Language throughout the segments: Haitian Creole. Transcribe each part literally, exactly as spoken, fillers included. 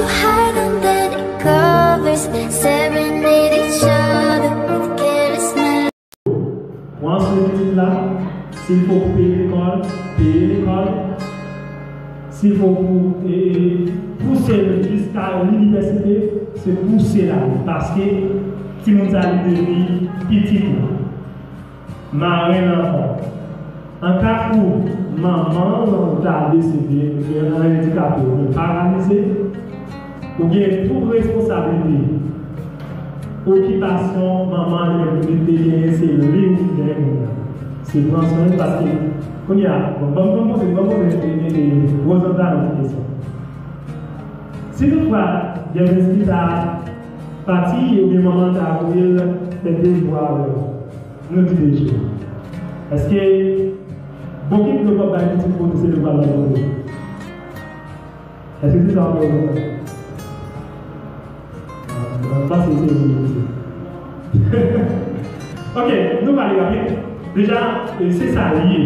Hide under the covers, serenade each other with careless melody. Pran swen pitit la, si l fò pou peye lekòl, peye lekòl. Si l fò pou, e, e, pouse l jiska linivèsite, se pouse l ale. Paske timoun sa li devni pitit ou. Marenn anfan. An ka kou manman an ta desede, oubyen andikape, oubyen paralize, ou gen tout responsablite. Okipasyon manman an li menm li te genyen, se li ou ki genyen moun nan. Se pran swen l paske, kounye a, bon, ban m, ban m poze, ban m poze, e, e, e, Rosann Dano ti kesyon. Si toutfwa, Gervens ki ta pati, oubyen manman an ta voye l fè devwa avè l, nou di de jou. Èske bokit dlo w ap bay pitit ou, se dlo w ap bay pitit ou? Èske se sa w ap bay pitit ou? Mwen panse se vre, mesye. Ok, nou pale rapid. Deja, e, se sa l ye.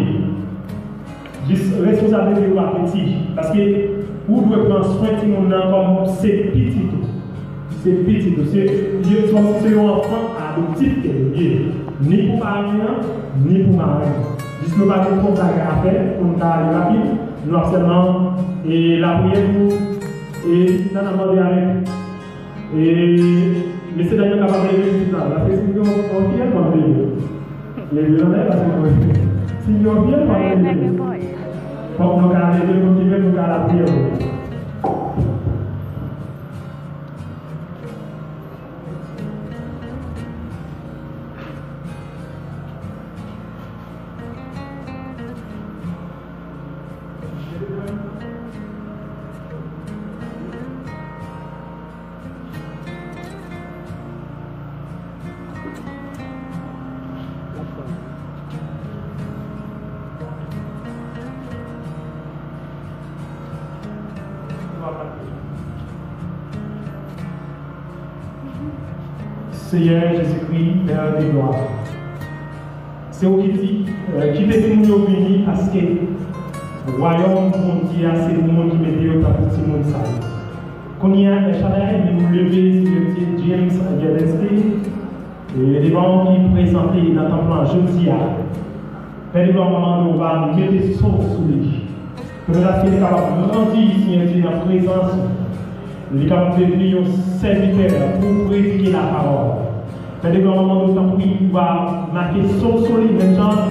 Jis responsablite w a piti. Paske ou dwe pran swen timoun nan kòm se pitit ou. Se pitit ou. Se, se kòmsi se yon anfan adoptif ke l ye. Ni pou paran an, ni pou marenn an. Jis nou pa gen twòp bagay a fè, pou n ka ale rapid. Nou ap sèlman, e, lapriyè pou, e, pitit la n ap mande avèk E, mesye dam yo kapab leve pitit la, paske si gen yon, yon fiyèl, m ap leve. Leve nan men, paske mwen, si gen yon fiyèl, m ap leve. Fòk nou ka leve, nou ki menm, nou ka lapriyè pou li. Seyè Jezikri, Pè de glwa, se ou ki di, eh, kite timoun yo vini, paske wayòm Bondye a se moun ki mete yo tankou timoun sa yo. Kounye a, El Shaddai, nou leve, Seyè Dye, James Gervens, e devan ou ki prezante nan tanp lan jodi a. Pè de glwa, mwen mande w va mete so w sou li. Pèmèt aske li kapab grandi, Seyè Dye, nan prezans ou. Li kapab devni yon sèvitè pou predike lapawòl. Pè de glwa, mwen mande w tanpri, ou va make so w sou li, menm jan